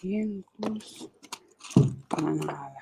Tiempos para nada.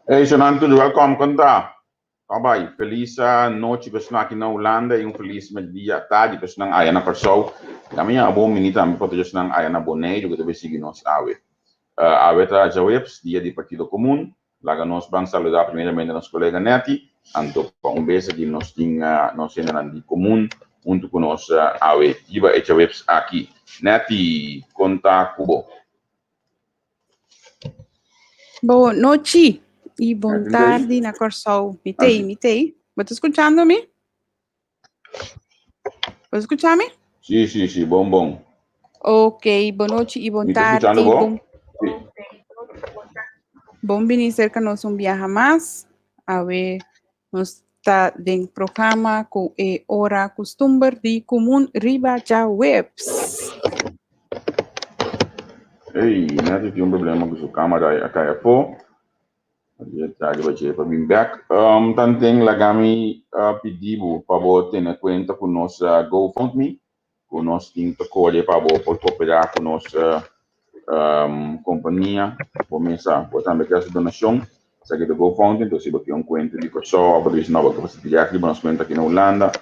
Hey, Shonan, tur welkom, konta. Bye Felis nochi personal aki na Hulanda i un felis mediodía tardi personal aya na Kòrsou. Tambe ya bon minita tambe pa tur esnan aya na Boneiru ku ta bin sigui nos awe. Awe ta djaweps, dia di Partido Komun. Laga nos ban saludá primeramente nos kolega Netty, anto pa un bes aki nos tin nos hendenan di komun huntu ku nos awe riba e djaweps aki. Netty, kon ta ku bo? Bon nochi i bon tardi na Kòrsou. Mi t'ei, mi t'ei. Bo ta skuchando mi? Bo ta skucha mi? Sí, sí, sí, bon, bon. Ok, bon nochi i bon Mi ta tardi. skuchando bo? Bon, Sí. bon bini serka nos un biaha mas. Awe nos ta den programa ku e ora kustumber di Komun Riba Djaweps. Ey, Netty tin un problema ku su kamera a kai afó. Pa bin bek. Tanten laga mi pidi bo pa bo tene kuenta ku nos GoFundMe ku nos tin ta kore pa bo por koperá ku nos kompania. Bo mesa bo tambe ke hasi donashon. Esaki ta GoFundMe, entonces si bo tin un kuenta di Kòrsou òf bo ta bisa no bo ke hasi dirèkt riba nos kuenta aki na Hulanda,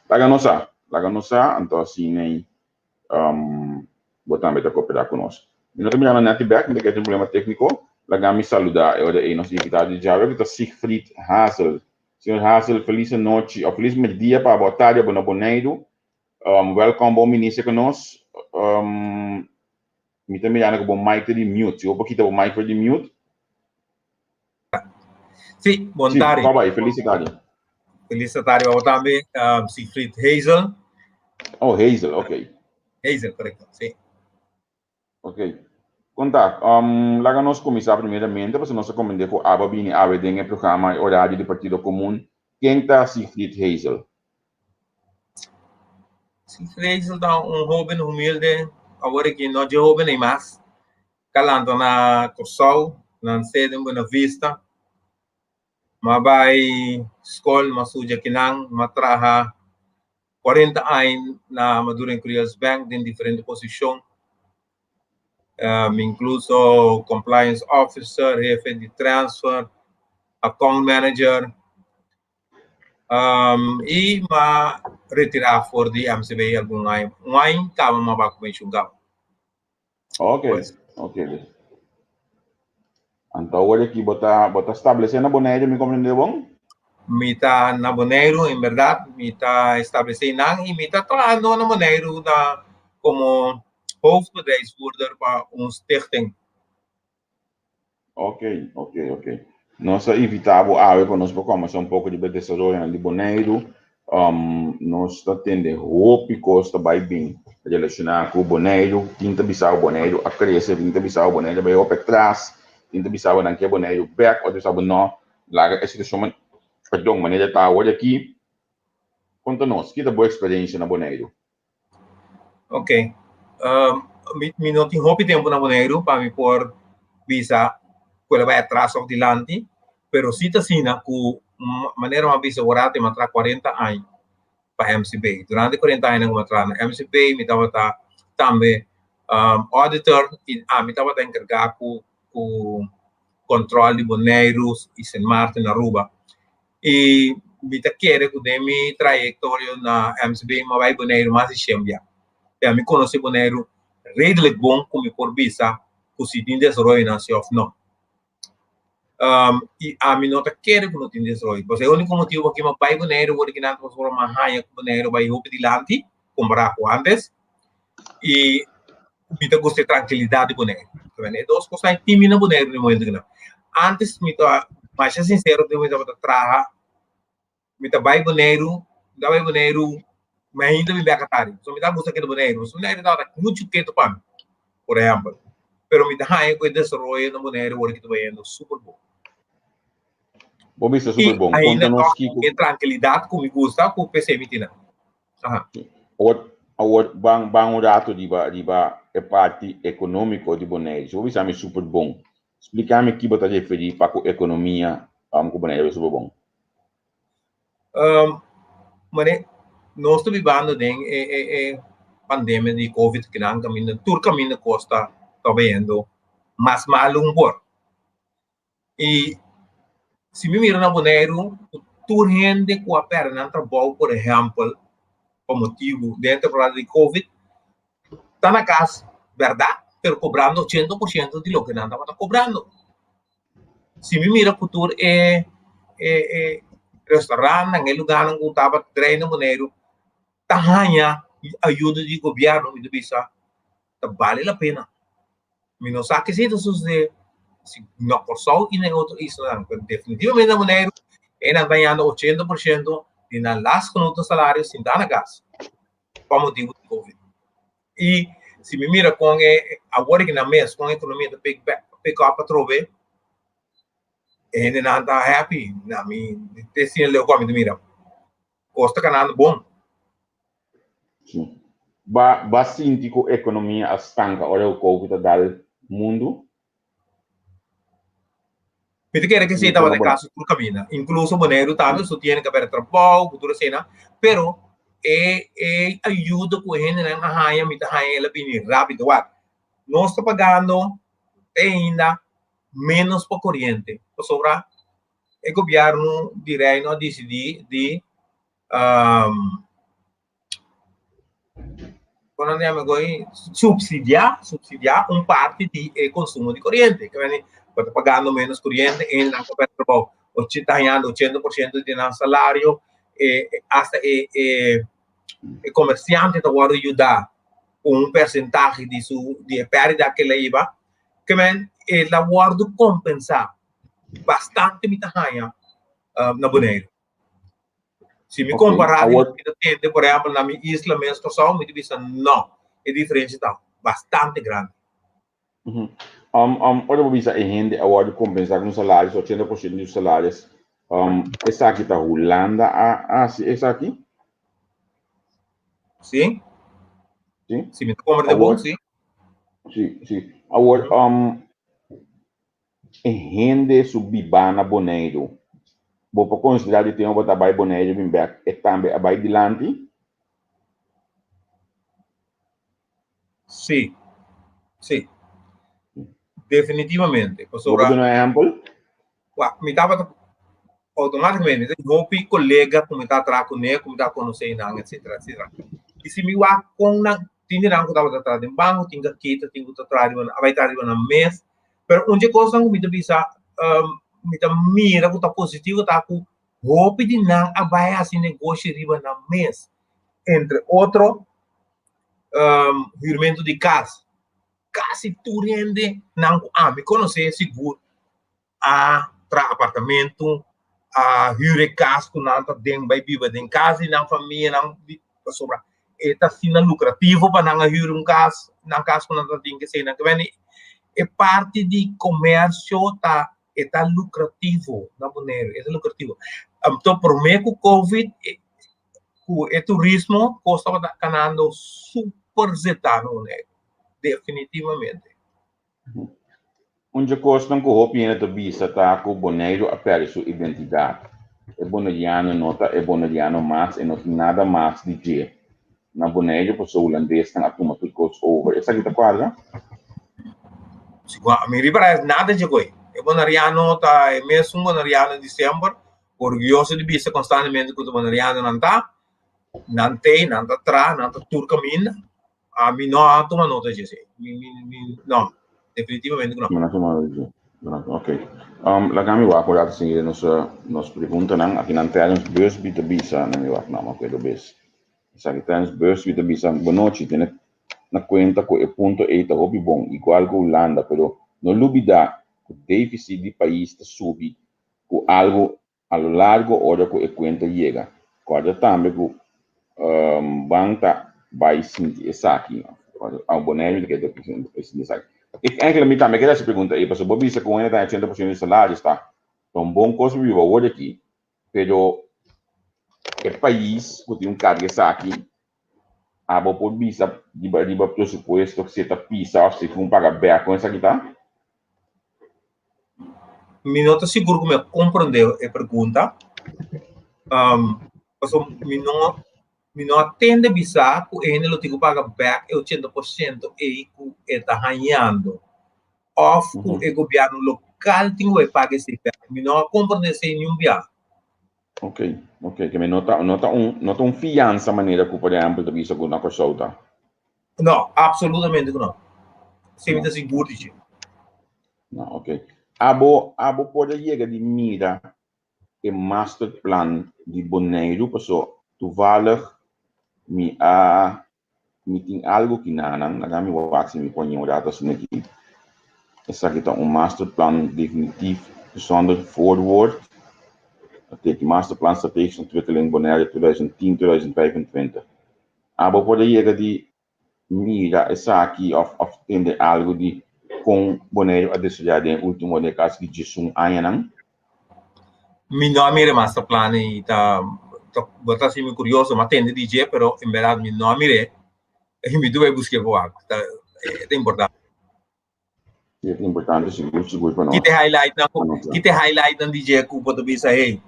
laga nos sa, laga nos sa, anto asina ei Bo tambe ta koperá ku nos. Mi no ta mira na Netty bèk, mi ta kere tin un problema tékniko. Laga mi saludá e ora ei nos invitado di djawe ku ta Siegfried Hazel. Señor Hazel, felis anochi òf felis merdia pa bo, tardi abo na Boneiru. Wèlkòm bon bini serka nos. Mi ta mirando ku bo mic ta di mute. Si bo por kita bo mic for di mute. Sí, bon Sí, tardi. bye bye, felis tardi. Felis tardi pa bo tambe, Siegfried Hazel. Oh, Hazel, ok. Hazel, korekto, sí. Ok. Konta, laga nos kuminsá primeramente, pasobra nos a komprendé ku abo a bini awe den e programa e orario di Partido Komun. Ken ta Siegfried Hazel? Siegfried Hazel ta un hóben humilde, awor aki no dje hóben ei mas. Kalanta na Kòrsou, nan sede Buena Vista. M'a bai skol, m'a studia kinan, m'a traha 40 aña na Maduro en Curios Bank den diferente posishon, inkluso compliance officer, hefe di transfer, account manager. I m'a retirá for di MCB algun aña. Un aña kaba m'a bai ku penshun kaba. Ok, ok. Anto awor aki bo ta bo ta establece na Boneiru, mi comprende bon? Mi ta na Boneiru, en berdad, mi ta establece nan y mi ta trahando na Boneiru na como hoofdbedrijfsvoerder pa un stichting. Ok, ok, ok. Nos a invitá bo awe pa nos por kòmbersá un poko riba e desaroyonan di Boneiru. Um, nos ta tende hopi kos ta bai bin relashoná ku Boneiru. Tin ta bisa bo Boneiru a krese, tin ta bisa bo Boneiru a bai hopi atras, tin ta bisa bo nan ke Boneiru bèk, otro ta bisa bo nò, laga e situashon, perdon, manera ta awor aki. Konta nos, ki ta bo eksperensia na Boneiru? Ok. Um, mi, mi no tin hopi tempo na Boneiru pa mi por bisa ku el a bai atras of dilanti, pero si ta asina ku manera mi a bisa ora te mi a traha 40 aña pa MCB. Durante 40 aña ku mi a traha na MCB mi tabata tambe um, auditor i ami tabata enkargá ku ku kontrol di Boneiru i Sint Maarten Aruba. I mi ta kere ku den mi trayektorio na MCB mi a bai Boneiru mas di shen bia. Ya mi konosé Boneiru redelijk bon ku mi por bisa ku si tin desaroyonan si òf no. I ami no ta kere ku no tin desaroyo. Pasobra e úniko motibu pa mi a bai Boneiru wor di kinan pasobra mi a haña ku Boneiru bai hopi dilanti kompará ku ántes. I mi ta gusta e trankilidat di Boneiru. E dos kosnan tin mi na Boneiru den momento kinan. Antes mi ta masha sinsero mi tabata traha, mi ta bai Boneiru, mi ta bai Boneiru, mi ainda mi bek atari. So mi ta gusta keda Boneiru. So Boneiru tabata muchu ketu pa mi, por ehèmpel. Pero mi ta haña ku e desaroyo na Boneiru awor ki ta bayendo super bon. Bo bisa super bon. Ainda tòg e trankilidat ku mi gusta ku p'esei mi tin nan. Aha. Awor, awor ban, ban un rato riba, riba e parti económico di Boneiru. Si bo bisa mi super bon, splica mi ki bo ta referi pa cu economia um, cu Boneiru super bon. Um, mane, nos ta bibando den e, e, e pandemia di COVID kinan caminda, tur caminda cos ta, ta bayendo mas malo un por. I si mi mira na Boneiru, ku tur hende ku a pèrdè nan trabou, por ehèmpel, pa motibu den e temporada di Covid, ta na kas, bèrdat, pero kobrando ochenta por siento di loke nan tabata kobrando. Si mi mira ku tur e e e restaurantnan, e lugánan ku tabata drei na Boneiru, ta haña ayuda di gobièrnu, mi ta bisa ta bale la pena. Mi no sa ke si ta sucede si na Kòrsou i na e otro islanan, pero definitivamente na Boneiru e nan ta hañando 80% di nan las genoten salario sintá na kas pa motibu di Covid. I si mi mira kon e awor aki nan mes kon ekonomia ta pick back pick up atrobe, e hendenan ta happy. Na mi te asina leu ku ami ta mira. Kos ta kanando bon. Sí. Ba ba sinti ku ekonomia a stanka ora ku Covid a dal mundu? Mi ta kere ke esei tabata e kaso tur kaminda, inkluso Boneiru tambe, su tiene ke bira trabou ku tur eseinan, pero e e ayuda ku e hendenan a haña mi ta haña el a bini rápido. Wak, nos ta pagando te ainda ménos pa koriente pasobra e gobièrnu di Reino a disidí di supsidiá, supsidiá un parti di e konsumo di koriente. Ke mende bo ta pagando ménos koriente i nan ta pèrdè trabou. Ta hañando 80% di nan salario, e asta e e komersiante ta wòrdu yudá ku un persentahe di su di e pèrdida ke el a hiba. Ke men el a wòrdu kompensá bastante mi ta haña na Boneiru. Si mi kompará di loke mi ta tende, por ehèmpel, na mi isla mes Kòrsou, mi ta bisa nò, e diferensia ta bastante grandi. Ora bo bisa e hende a wòrdu kompensá ku un salaris, 80% di su salaris, esaki ta Hulanda a hasi esaki? Sí. Sí? Si mi ta komprende bon, sí. Sí, sí. Awor, um, e hende su bibá na Boneiru, bo por konsiderá di tempu bo ta bai Boneiru bin bèk, e tambe a bai dilanti? Sí, sí. Definitivamente. Bo por duna un ehèmpel? Wak, mi tabata automáticamente, mi hopi colega ku mi ta traha kuné, ku mi ta konosé nan, etcetera, etcetera. I si mi wak kon nan, tin di nan ku tabata traha den banko, tin ku a kita, tin ku ta traha riba, a bai traha riba nan mes. Pero un dje kosnan ku mi ta bisa, mi ta mira ku ta positivo ta ku hopi di nan a bai hasi negoshi riba nan mes. Entre otro, huurmento di kas. Kasi tur hende nan ku ami konosé sigur a traha apartamento, a huur e kas ku nan ta den bai biba den kas di nan famianan pasobra e ta asina lukrativo pa nan a huur un kas, nan kas ku nan ta tin kesei nan. E parti di komersio ta e ta lukrativo na Boneiru, e ta lukrativo. Anto promé ku covid ku e turismo kos tabata kanando super zetá na Boneiru, definitivamente. Un dje kosnan ku hopi hende ta bisa ta ku Boneiru a pèrdè su identidat. E boneriano no ta e boneriano mas, e no tin nada mas di dje na Boneiru pasobra hulandesnan a tuma tur kos over. Esaki ta kuadra? Mi riba nada dje koe. E boneriano ta e mesun boneriano di semper, orguyoso di bisa konstantemente ku ta bonerianonan ta. Nan t'ei, nan ta traha, nan ta tur kaminda. Ami no a tuma nota dje esei. Mi, mi, mi, no. Definitivamente ku no. Mi no a tuma nota dje. Ok. Um, laga mi wak un rato sin nos, nos preguntanan. Aki nan Terence Busby ta bisa, na mi wak no, ma acuerdo bes. Esaki Terence Busby ta bisa, Bonochi, tene na cuenta cu e punto ei ta hopi bon, igual cu Hulanda, pero no lubida cu deficit di pais ta subi cu algo A lo largo ora ku e kuenta yega, kòrda tambe ku ban ta bai sinti esaki. Boneiru ta keda sinti esaki. Ik enkele mi tambe keda hasi pregunta ei, pasobra bo bisa ku un hende ta haña ochenta por siento di salario sta ta un bon kos pa biba awor aki, pero e pais ku tin un karga esaki abo por bisa riba riba presupuesto si e ta pisa òf si tin paga bèk kon esaki ta? Mi no ta sigur ku mi a komprondé e pregunta. Um, pasobra mi no, mi no a tende bisa ku e hende lo tin ku paga bèk e 80% ei ku e ta hañando. Òf ku e gobièrnu lokal tin ku bai paga esei bèk. Mi no a komprondé esei niun bia. Ok, ok. Ke mi no ta, no ta un, no ta un fiansa manera ku por ehèmpel ta bisa ku na Kòrsou ta. No, absolutamente ku no. Esei mi ta sigur di dje. No, ok. Abo, abo por a yega di mira e masterplan di Boneiru? Paso toevallig mi a, mi tin algo ki nanan, laga mi wak si mi por ñe un rato asina aki. Esaki ta un masterplan definitief zonder voorwoord. Dat teken Masterplan Strategische Ontwikkeling Bonaire 2010, 2025. Abo por a yega di mira esaki of of tende algo di kon Boneiru a desaroyá den e último den e kasi di diesun añanan? Mi no a mira e masterplan i ta ta bo ta hasi mi kurioso, mi a tende di dje pero en bèrdat mi no a mir'é i mi tuve busk'é pa wak. Ta e ta importante. Si e ta importante sigur sigur pa nos. Kite highlightnan kite highlightnan di dje ku bo ta bisa hey.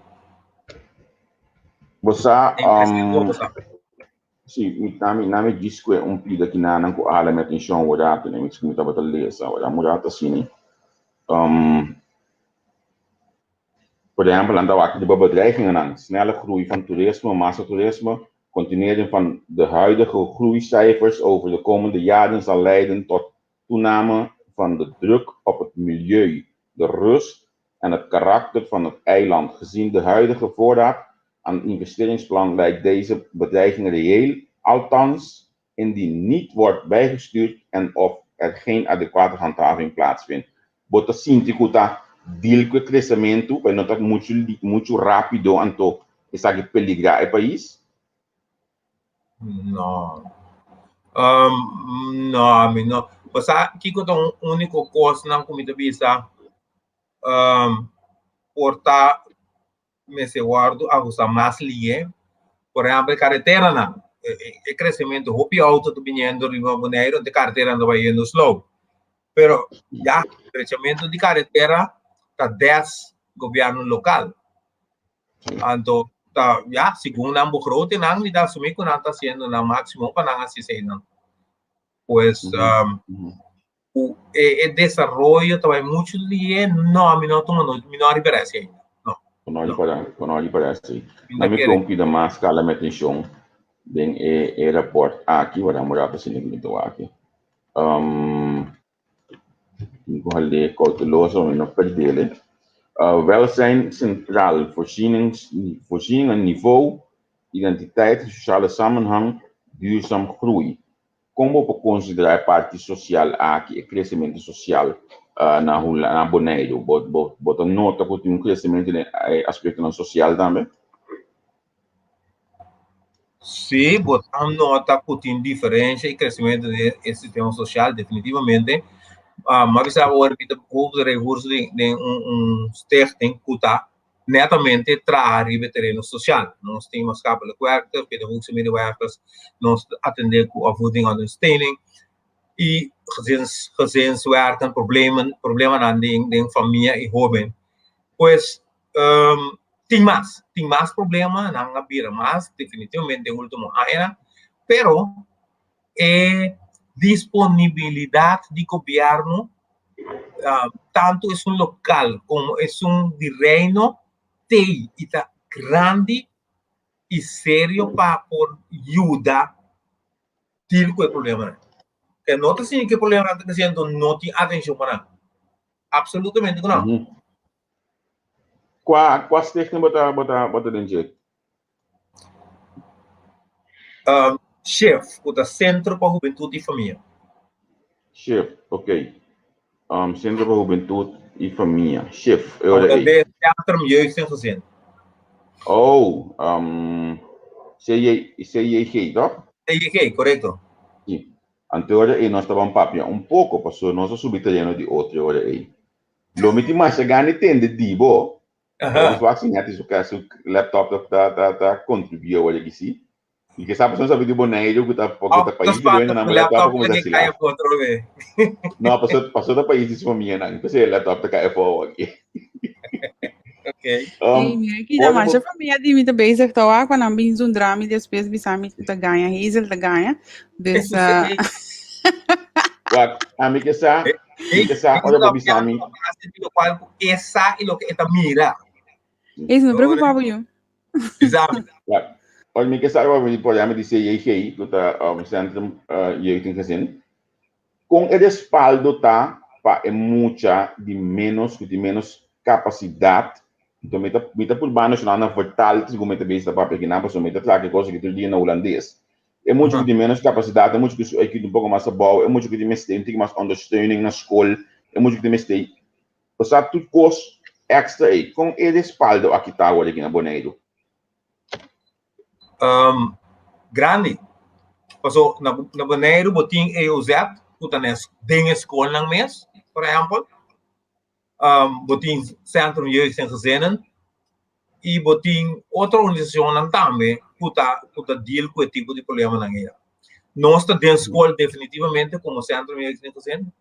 Bo sa um, si mi nami nami djis ku e un pida ki nanan ku ala mi atenshon awor rato ne mi mi tabata lesa awor amo rato asina um, por ehempel nan ta wak riba bedreigingennan snelle groei van toerisme massatoerisme continuering van de huidige groeicijfers over de komende jaren zal leiden tot toename van de druk op het milieu, de rust en het karakter van het eiland. Gezien de huidige voorraad aan investeringsplan lijkt deze bedreiging reëel, althans indien niet wordt bijgestuurd en of er geen adecuate handhaving plaatsvindt. Bo ta sinti ku ta deal ku e kresementu, pa e no ta muchu muchu rápido anto esaki peligrá e pais? No. Um, no, mi no. Pasá, kiko ta un úniko kosnan ku mi ta bisa, um, por ta mester wòrdu ahustá mas lihe. Por ehèmpel, e kareteranan. E, e, e kresementu, hopi outo ta biniendo riba Boneiru, anto e kareteranan ta bai yendo slow. Pero ya, drechamentu di karetera ta des gobièrnu lokal. Anto ta ya, segun nan begrotingnan, mi ta asumí ku nan ta hasiendo nan máksimo pa nan hasi eseinan. Pues ku e e desaroyo ta bai muchu lié, no, mi no tuma nota, mi no a ripará esei ainda, no. Bo no a ripará, bo no a ripará esei. Mi ta Mi kere. kon pida mas kala mi atenshon den e e rapòrt aki, wak un rato asina ku mi ta wak aki. Mi ku hal'é kouteloso pa mi no perdele. Welzijn centraal, voorzienings, voorzieningen niveau, identiteit, sociale samenhang, duurzaam groei. Kon bo por konsiderá e parti sosial aki, e kresementu sosial na na Boneiru? Bo bo bo ta nota ku tin un kresementu den e aspektonan sosial tambe? Sí, bo ta nota ku tin diferensha i kresementu den e sistema sosial, definitivamente. Mi a bisa awor mi ta hoofdrecurso den un un stichting ku ta netamente traha riba e tereno sosial. Nos tin maatschappelijk werkers, pedagogische medewerkers, nos ta atendé ku opvoeding en ondersteuning i gezins, gezinswerken, problemen, problemanan den den famia i hóben. Pues tin mas, tin mas problema, nan a bira mas definitivamente den último añanan, pero e disponibilidat di gobièrnu, tantu esun lokal komo esun di Reino, t'ei i ta grandi i serio pa por yuda deal ku e problemanan. E no ta siña ku e problemanan ta kresiendo no tin atenshon pa nan. Absolutamente ku no. Kua kua stichting bo ta bo ta bo ta den dje? Chef, ku ta Sentro pa Hubentut i Famia. Chef, ok. Sentro pa Hubentut i Famia. Chef, e ora ei. Tambe Centrum Jeugd en Gezin. Oh, CJ, CJG, toch? CJG, korekto. Si. Anto e ora ei nos ta ban papia un poko, pasobra nos a subi tereno di otro e ora ei. Lo mi tin masha gana di tende di bo. Pero wak si nèt su su laptop ta ta ta ta kontribuí awor aki si. I ke sa persona sabi di Boneiru ku ta ku ta pais di dueño nan laptop a kuminsá sila. No, paso paso ta pais di su famianan. P'esei e laptop ta kai afó awor aki. Okay. Hey, mira ki na masha famia di mi ta bezig ta wak pa nan bin zundra mi despues bisa mi ta gaña Hazel ta gaña. Dus uh... Wak, ami ke sa, mi ke sa ora bo bisa mi. Esa y lo que eta mira. Is no preocupa bo yo. Wak, ora mi ke sa ora mi por mi di CJG, ku ta um, Centrum uh, Jeugd en Gezin. Kon e respaldo ta pa e mucha di ménos ku tin ménos kapasidat? Nto mi ta mi ta purba nashonal na vertaal segun mi ta bisa ta papia kinan pasobra mi ta traka e kos aki tur dia na hulandes. E mucha ku tin ménos kapasidat, e mucha ku su IQ ta un poko mas abou, e mucha ku tin mester un tiki mas ondersteuning na skol, e mucha ku tin mester osea tur kos èkstra ei. Kon e respaldo aki ta awor aki na Boneiru? Grandi. Paso na na Boneiru bo tin EOZ ku ta na den e skolnan mes, por ehèmpel. Bo tin Centrum Jeugd en Gezinnen i bo tin otro organisashonnan tambe ku ta ku ta deal ku e tipo di problemanan ei. Nos ta den skol definitivamente komo Centrum Jeugd en Gezinnen.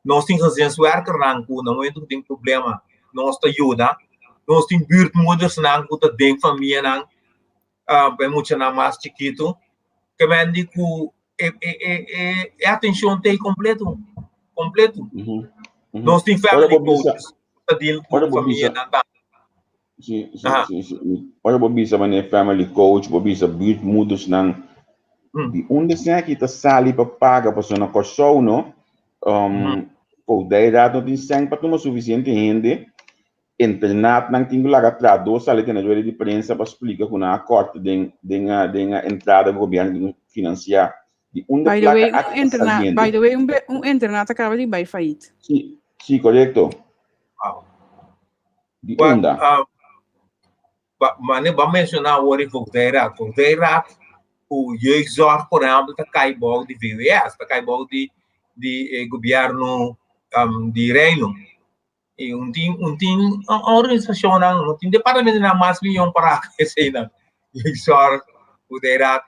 Nos tin gezinswerkernan ku na momento ku tin problema nos ta yuda. Nos tin buurtmoedersnan ku ta den famianan pa e muchanan mas chikitu. Ke men di ku e e e e e atenshon ta ei kompleto, kompleto. Nos tin family coaches ku ta deal ku famianan tambe. Si, si, si, si. Ora bo bisa manera family coach, bo bisa buurtmoedersnan, di unda esaki ta sali pa paga? Pasobra na Kòrsou no, Voogdijraad no tin sèn pa tuma sufisiente hende, internatnan tin ku laga traha sali tene rueda di prensa pa splika ku nan a kòrta den den den entrada ku gobièrnu tin ku finansiá. Di unda By the way, plaka un aki ta interna saliendo? by the way, un un internat a kaba di bai fayit. Si, si, korekto. Wow. Di unda? Ba, mane ba menciona awor e Voogdijraad. Voogdijraad ku jeugdzorg, por ehempel, ta kai bou di VWS, ta kai bou di, di eh, gobierno um, di Reino. I un tin, un tin organisacionnan, un tin departamentonan mas miyon para eseinan. Jeugdzorg, Voogdijraad,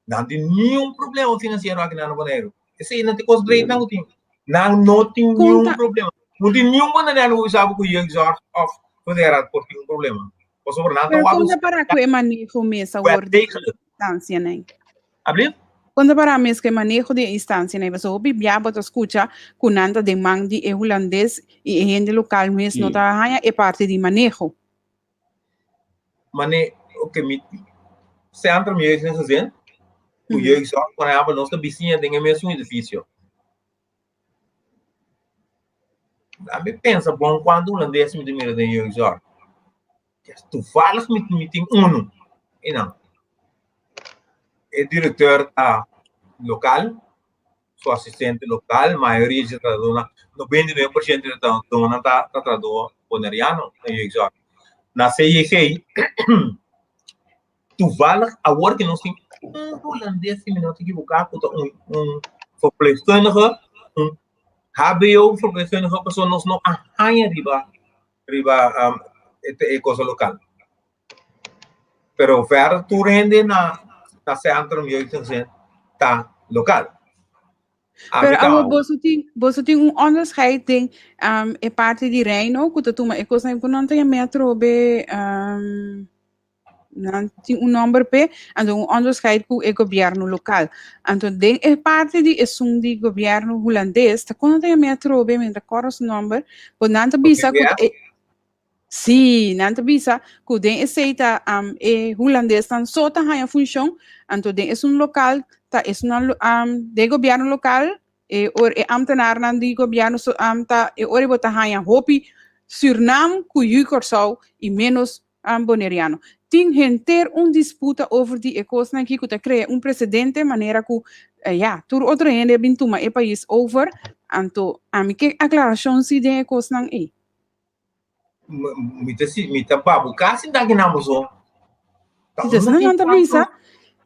nan tin niun problema financiero aki na Boneiru. Eseinan ta kos breed nan ku tin. Nan no tin niun Konta problema. No tin niun boneriano ku bisa bo ku jeugdzorg òf federat por tin un problema. Pasobra nan ta Pero wak kon ta para ku e maneho mes awor di degelijk. instansianan? Ablief? Kon ta para mes ku e maneho di e instansianan? Pasobra hopi bia bo ta skucha ku nan ta den man di e hulandes i e hende lokal mes no Sí. ta haña e parti di maneho. Mane, oké, mi Centrum Jeugd en Gezin, ku jeugdzorg, por ehèmpel, nos ta bisiña den e mesun edifisio. Ami pensa bon kuantu hulandes mi ta mira den jeugdzorg. Toevallig mi mi tin unu einan. E direkteur ta lokal, su asistente lokal, mayoria di e trahadónan, 99% di e trahadónan ta ta trahadó boneriano na jeugdzorg. Na CJG, toevallig awor ku nos tin un hulandes, si mi no ta ekiboká, ku ta un un verpleegkundige, un hbo verpleegkundige, pasobra nos no a haña riba riba e cosa local. Pero verder tur hende na na Centrum Jeugdgezin ta local. Pero amo boso tin boso tin un onderscheid den um, e parti di Reino ku ta tuma e kosnan ku nan ta yam'é atrobe um, nan tin un nomber p'e, anto un onderscheid ku e gobièrnu lokal. Anto den e parti di esun di gobièrnu hulandes ta kon nan ta yam'é atrobe, mi no ta kòrda su nomber, bo nan ta bisa ku e Sí, nan ta bisa ku den esei ta um, e hulandesnan so ta haña funshon, anto den esun lokal ta esunnan um, den gobièrnu lokal e or e ambtenarnan di gobièrnu so um, ta e ora bo ta haña hopi Sürnam ku yu Kòrsou i ménos um, Boneriano. Tin henter un disputa over di e kosnan aki ku ta krea un presedente manera ku eh, ya, tur otro hende a bin tuma e pais over, anto ami ke aklarashon si den e kosnan ei. Mi ta si, mi ta babu kasi ta gina muso. Si ta nan nan ta bisa.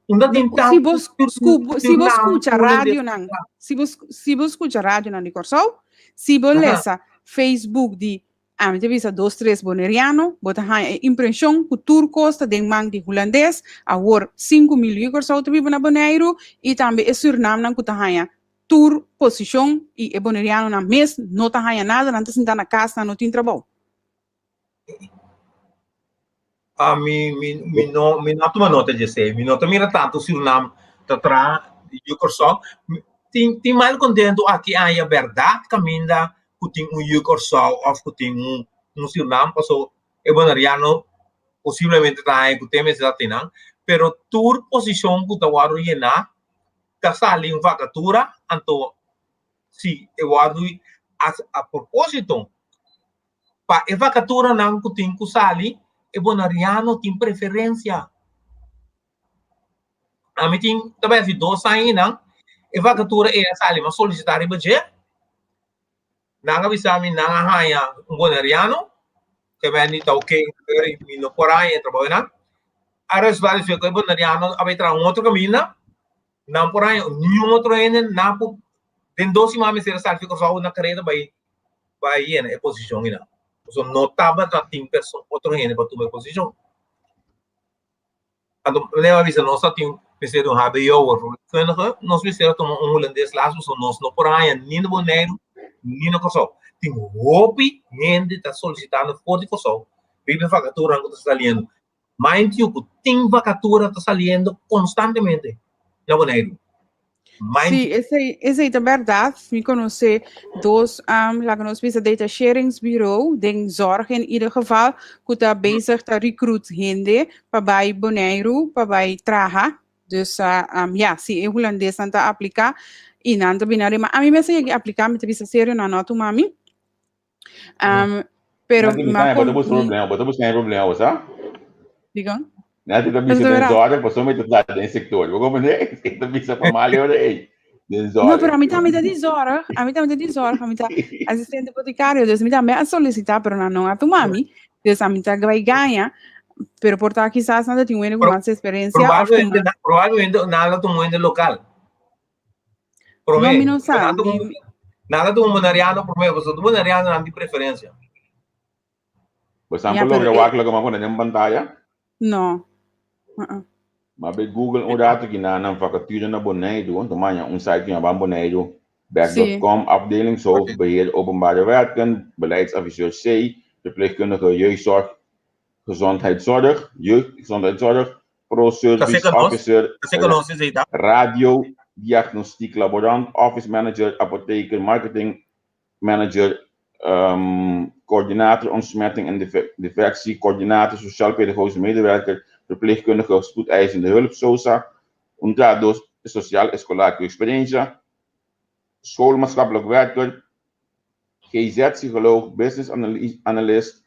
Unda tin Si tantu bo sku, si bo skucha radio nan, si bo si bo skucha radio nan di Kòrsou, si bo lesa Facebook di ami ta bisa dos tres boneriano, bo ta haña e impreshon ku tur kos ta den man di hulandes, awor 5000 yu Kòrsou ta biba na Boneiru i tambe e Sürnamnan ku ta haña Tur posishon i e bonerianonan mes no ta haña nada, nan ta sinta na kas, nan no tin trabou. Ah, mi, mi, mi no, mi no a tuma nota di esei. Mi no ta mira tantu Surinam ta traha yu Kòrsou. Tin, tin mal kontentu aki aña bèrdat kaminda ku tin un yu Kòrsou òf ku tin un, un Surinam, paso e boneriano posiblemente ta haña ku te mester ta tin nan. Pero tur posishon ku ta wòrdu yená ta sali un vakatura, anto si e wòrdu a propósito pa e vakaturanan ku tin ku sali, e boneriano tin preferensia. Ami tin ta bai hasi dos añanan, e vakatura ei a sali, mi a solisitá riba dje, Nan a bisa mi nan a haña un boneriano, ke men di ta oke, pero mi no por haña e trabou einan. A resulta di ku e boneriano a bai traha un otro kaminda, nan por haña niun otro hende, nan por den dos siman mester a sali di Kòrsou na kareda bai bai yena e posishon einan. Pasobra no tabata tin person otro hende pa tuma e posishon. Anto meneer a bisa nos ta tin mester di un HBO verpleegkundige, nos mester a tuma un hulandes las pasobra nos no por haña ni na Boneiru ni na Kòrsou. Tin hopi hende ta solisitando for di Kòrsou riba e vakaturanan ku ta saliendo. Mind you ku tin vakatura ta saliendo konstantemente na Boneiru. Sí, esei, esei ta berdad. Mi conoce dos, um, laga nos bisa detacheringsbureau den zorg in ieder geval, ku ta bezig ta recruit hende pa bai Boneiru, pa bai traha. Dus, uh, um, ja, si e hulandesnan ta aplica i nan ta bini ariba. Ami mes a yega aplica, mi ta bisa serio, nan no a tuma mi. Um, pero Nati, ma bo ta busca problema, bo ta busca problema, bo sa? Digo? Nati ta bisa den zorg, pasobra mi ta traha den sector. Bo comprende? E ta bisa pa mal ora ei. Den zorg. No, pero ami tambe ta di zorg. Ami tambe ta di zorg. Ami ta asistente boticario. Dus mi tambe a solicita, pero nan no a tuma mi. Dus ami ta bai gaña. Pero por ta quizás nan ta tin wende ku mas experiencia. Probablemente, probablemente nan lo tuma wende local. Promé. No, mi no sa. Nan ta tuma boneriano promé, pasobra tur boneriano nan tin preferencia. Bo sa por logra wak loke m'a pone den pantaya? No. M'a bay Google un rato ki na nan vacature na Boneiru, anto m'a haña un site ku yama Ban Boneiru. Back.com, afdelingshoofd beheer openbare werken, beleidsadviseur C, verpleegkundige jeugdzorg, gezondheidszorg, jeugdgezondheidszorg, pro-service officer, radio, diagnostiek laborant, office manager, apotheker, marketing manager, coördinator ontsmetting en defectie, coördinator sociaal-pedagogische medewerker, verpleegkundige spoedeisende hulp, SOSA, un trahadó social escolar ku eksperensha, schoolmaatschappelijk werker, GZ-psycholoog, business analyst,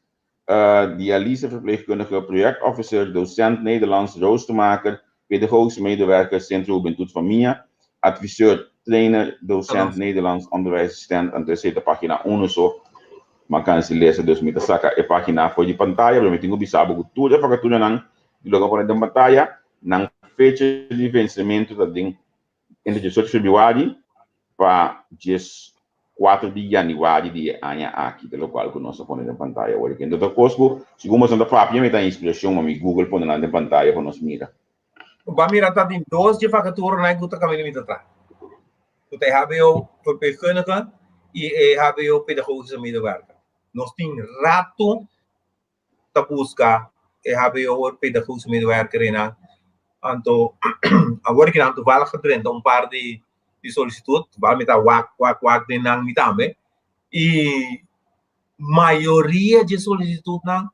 dialyseverpleegkundige, projectofficer, docent Nederlands, roostermaker, pedagogische medewerker, Centro Juventud Familia, adviseur, trainer, docent Nederlands, onderwijsassistent, anto esei ta pagina uno so, ma kan si lesa dus mi ta saka e pagina for di pantaya, pero mi tin ku bisa bo ku tur e vakaturanan di loke a pone den pantaya, nan fecha di vensementu ta den entre diesocho februari pa 14 di januari di e aña aki, ta lokual ku nos a pone den pantaya awor. Kende ta kos ku segun boso ta papia mi ta inspirashon pa mi Google pone nan den pantaya pa nos mira. Bo a mira ta tin dos dje vakaturanan ku ta kaminda mi ta traha. Ku ta e hbo verpleegkundige i e hbo pedagogische medewerker. Nos tin ratu ta buska e hbo pedagogische medewerker einan. Anto awor ki nan toevallig a drenta un par di di solicitud, toevallig mi ta wak wak wak den nan mi tambe. I mayoria dje solicitudnan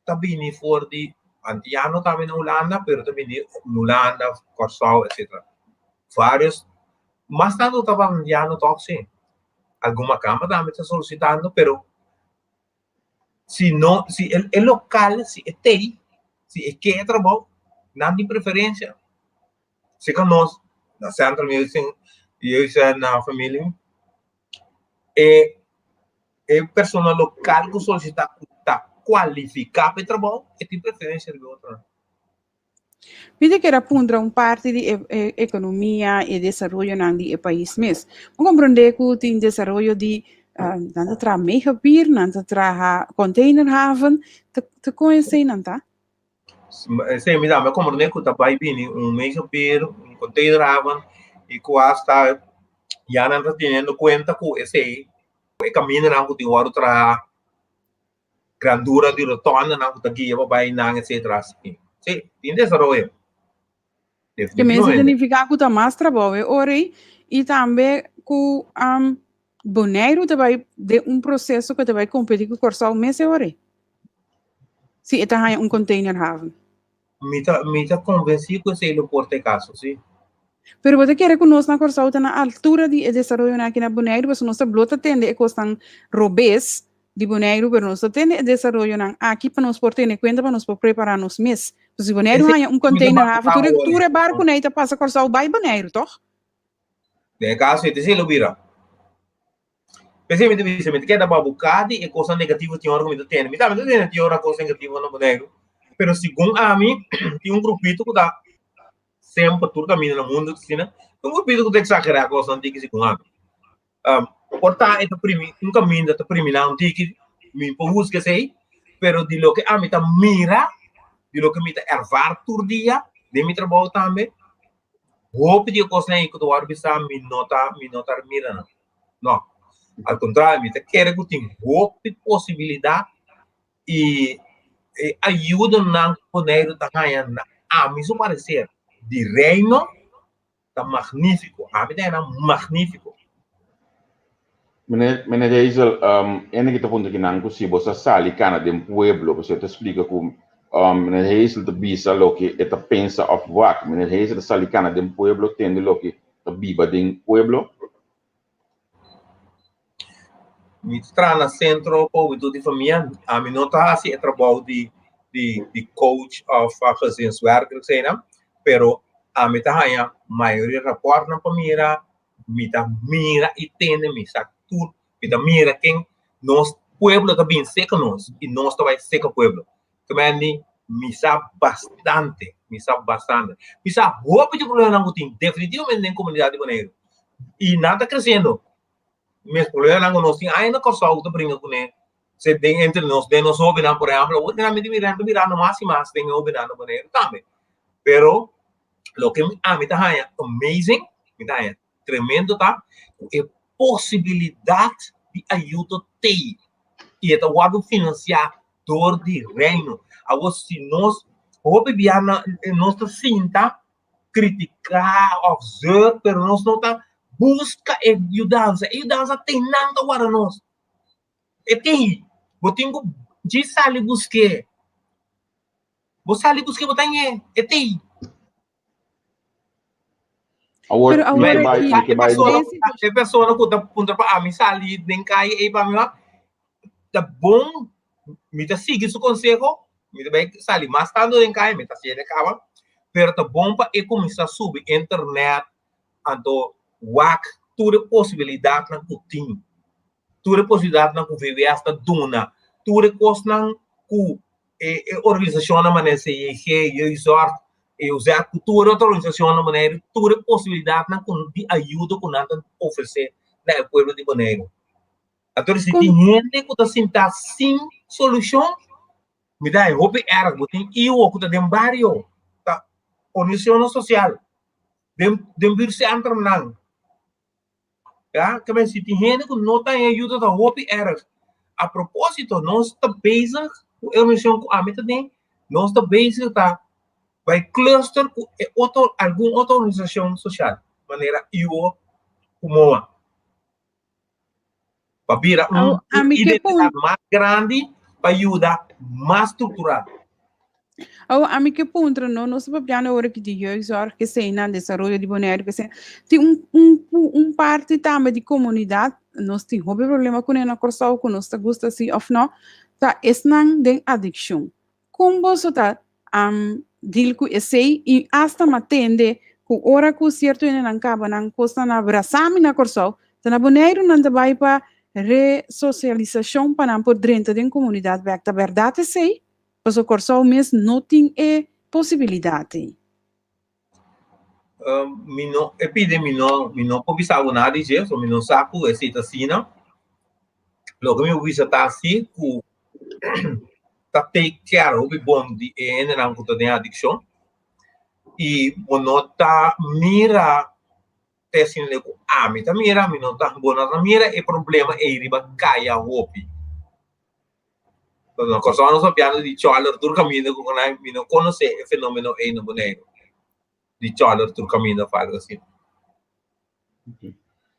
ta bini for di antiano tambe na Hulanda, pero ta bini Hulanda, Kòrsou, etcetera. Varios, mas tantu ta antiano tòg si. Algun makamba tambe ta solisitando, pero si no, si e lokal, si e tei, si e ke e trabou, nan tin preferensia. Si ka nos na Central Music, Jeugd na Familie, e e persona lokal ku solisitá ku ta kualifiká pa e trabou, e tin preferensia riba e otronan. Mi ta kere puntra un parti di e e ekonomia i e desaroyonan di e pais mes. Bo komprondé ku tin desaroyo di nan ta traha megapier, nan ta traha containerhaven, ta ta kon eseinan ta? Esei mi tambe a komprondé ku ta bai bini un megapier, un containerhaven i ku asta ya nan ta teniendo kuenta ku esei, e kamindanan ku tin wòrdu traha. Grandura di rotondanan ku ta guia pa bai nan etcetera. Sí, tin desaroyo. Ke mester signifiká ku ta mas trabou e ora ei i tambe ku Boneiru ta bai den un proseso ku ta bai kompetí ku Kòrsou mes e ora ei. Si e ta haña un containerhaven. Mi ta mi ta konvensí ku esei lo por ta e kaso, sí. Pero bo ta kere ku nos na Kòrsou ta na altura di e desaroyonan aki na Boneiru? Pasobra nos ta blo ta tende e kosnan robes di Boneiru, pero nos ta tende e desaroyonan aki pa nos por tene kuenta pa nos por prepará nos mes. Pasobra si Boneiru haña un containerhaven, tur e tur e barkunan ei ta pasa Kòrsou bai Boneiru, tòg? Den e kaso ei ta esei lo bira. P'esei mi ta bisa, mi ta keda babuká di e kosnan negativo tin ora ku mi ta tende. Mi tambe ta tende tin ora kos negativo na Boneiru, pero segun ami tin un grupito ku ta semper tur kaminda na mundu ta asina, tin un grupito ku ta eksagerá kosnan tiki segun ami. Por ta e ta primi un kaminda ta priminá un tiki, mi por husga esei, pero di loke ami ta mira, di loke mi ta ervaar tur dia den mi trabou tambe, Hopi di e kosnan ei ku ta wòrdu bisá mi no ta mi no ta mira nan. No. Al kontrario, mi ta kere ku tin hopi posibilidat i e ayudanan ku Boneiru ta haña na ami su pareser di Reino ta magnífiko. Ami ta haña nan magnífiko. Meneer, meneer Hazel, um, ene ki ta puntra kinan ku si bo sa sali kana den pueblo, pasobra e ta splika ku um, meneer Hazel ta bisa loke e ta pensa òf wak. Meneer Hazel ta sali kana den pueblo, tende loke ta biba den pueblo. Mi ta traha na Sentro pa Hubentud di Famia. Ami no ta hasi e trabou di di di coach òf gezinswerker eseinan, pero ami ta haña mayoria rapòrtnan pa mira Mi ta mira i tende, mi sa tur, mi ta mira ken nos pueblo ta bin seka nos i nos ta bai seka pueblo. Kementi mi sa bastante, mi sa bastante. Mi sa hopi di problemanan ku tin definitivamente den komunidat di Boneiru i nan ta kresiendo. Mes problemanan ku nos tin aña na Kòrsou ta bringa kuné se den entre nos, den nos hóbennan por ehèmpel, awor nan mi ta mirando mas i mas den e hóbennan na Boneiru tambe. Pero loke ami ta haña amazing, mi ta haña. tremendo ta ku e posibilidat di ayudo t'ei i e ta wòrdu finansiá dor di Reino. Awor si nos hopi bia nos ta sinta kritiká òf zeur pero nos no ta buska e yudansa. E yudansa t'ei nan ta warda nos. E t'ei. Bo tin ku djis sali busk'é. Bo sali busk'é bo ta ñe. E t'ei. Awor, Pero mi awor ke bai, aki, mi ke E bai persona, den e persona ku ta puntra pa ami sali den kaya ei pa mi wak, ta bon, mi ta sigui su konseho, mi ta bai sali mas tantu den kaya, mi ta hasié kaba, pero ta bon pa e kuminsá subi internet, anto wak tur e posibilidatnan ku tin, tur e posibilidatnan ku VWS ta duna, tur e kosnan ku e e organisashonnan manera CIG, Jeugdzorg, EOZ, ku tur otro organisashonnan Boneiru, tur e posibilidatnan ku di ayudo ku nan ta ofresé na e pueblo di Boneiru. Anto si tin hende ku ta sinta sin solushon, mi ta haña hopi erg. Bo tin iwo ku ta den bario, ta organisashonnan sosial, den den buurtcentrumnan. Ya, ke men si tin hende ku no ta haña ayuda ta hopi erg. A propósito, nos ta bezig ku e organisashon ku ami ta den, nos ta bezig ta bai cluster ku e otro algun otro organisashon sosial, manera IWO ku MOA. Pa bira un Awo, ami ke pun identidat mas grandi pa yuda mas struktural. Awo, ami ke puntra no, nos ta papiando awor aki di jeugdzorg, keseinan, desaroyo di Boneiru, keseinan. Tin un, un, un parti tambe di komunidat, nos tin hopi problema kuné na Kòrsou, ku nos ta gusta si òf no, ta esnan den adikshon. Kon boso ta um, deal ku esei? I asta m'a tende ku ora ku sierto hendenan kaba nan kosnan na brasami na Kòrsou, ta na Boneiru nan ta bai pa resosialisashon pa nan por drenta den komunidat bèk. Ta bèrdat esei? Pasobra Kòrsou mes no tin e posibilidat ei. Mi no, e pidi mi no, mi no por bisa bo nada di dje, so mi no sa ku esei ta asina. Loke mi por bisa ta si ku ta take care hopi bon di e hendenan ku ta den adikshon i bo no ta mira te asina ku ami ta mira, mi no ta, bo no ta mira e problema ei riba kaya hopi. Na Kòrsou nos papiando di chòler tur kaminda ku konai, mi no konosé e fenómeno ei na Boneiru, di chòler tur kaminda òf algu asina.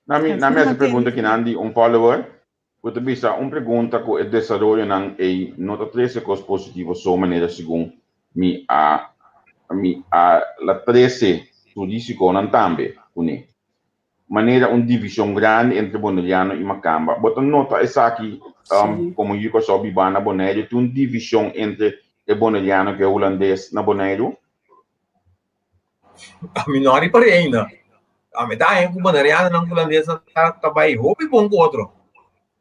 Na mi, na mi hasi pregunta kinan di un follower ku ta bisa un pregunta ku e desaroyonan ei no ta trese kos positivo so manera segun mi a mi a la trese su risikonan tambe kuné. Manera un divishon grandi entre boneriano i makamba. Bo ta nota esaki komo yu Kòrsou bibá na Boneiru? Tin un divishon entre e boneriano ku e hulandes na Boneiru? Ami no a ripar'é ainda. Ami ta haña ku bonerianonan ku hulandesnan ta bai hopi bon ku otro.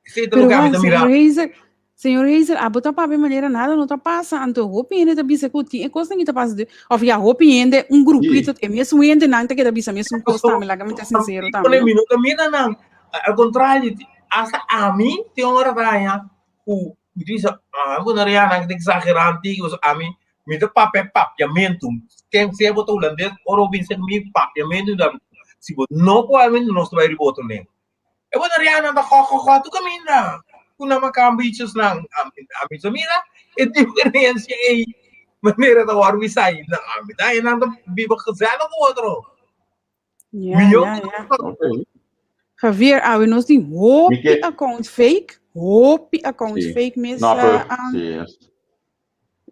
Esei ta Pero loke ami wak, ta mira. señor Hazel, señor Hazel, abo ta papia manera nada no ta pasa, anto hopi hende ta bisa ku tin e kosnan ki ta pasa, of ya hopi hende, un grupito, e mesun hendenan ta keda bisa mesun kos tambe, laga mi ta sincero tambe, no? Mi no ta mira nan, al contrario, hasta ami tin ora ta haña ku mi ta bisa, ah, bo no rea nan ta exagera anti, ami mi ta papia papiamentu, ken sea bo ta hulandes, ora bo bin ser mi papiamentu, si bo no por papiamentu nos ta bai riba otro lengua. E bonerianonan ta ho ho ho tur kaminda ku nan makambichosnan. Ami ta mira e diferensia ei manera ta wòrdu bisa ei. No, ami ta haña nan ta biba gezellig ku otro. Ja, Mihó ja, ku ja. nos. Ok. Javier, awe nos tin Mi hopi ke account fake, hopi account Sí. fake mes No, pero ah, sí. es-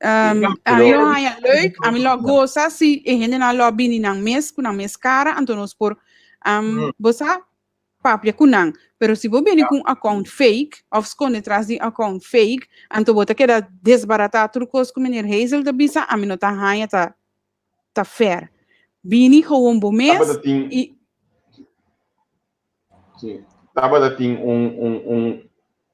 Ami lo Pero haña leuk, ami lo goza si e hendenan lo bini nan mes ku nan mes kara, anto nos por bo sa papia ku nan. Pero si bo bini ku un account fake of skonde tras di account fake, anto bo ta keda desbaratá tur kos ku meneer Hazel ta bisa, ami no ta haña ta ta fair. Bini gewoon bo mes tabata tin i Sí, tabata tin un un un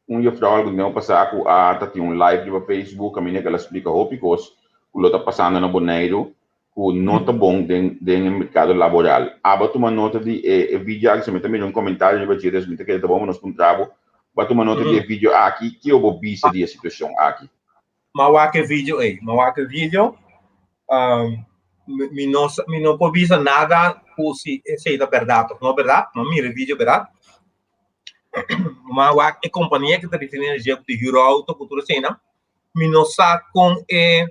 un juffrouw algun tempo pasá ku a ta tin un live riba Facebook kaminda ku el a splika hopi kos ku lo ta pasando na Boneiru ku no ta bon den den e merkado laboral. Abo a tuma nota di e e video aki, so mi ta mira un komentario riba dje, dus mi ta kere ta bon pa nos puntra bo, bo a tuma nota di e video aki, kiko bo bisa di e situashon aki? M'a wak e video ei, m'a wak e video. Mi no mi no por bisa nada ku si esei ta bèrdat òf no bèrdat, no mira e video bèrdat. Ma wak e kompania ku ta risibi energia ku ta hür outo ku tur eseinan, mi no sa kon e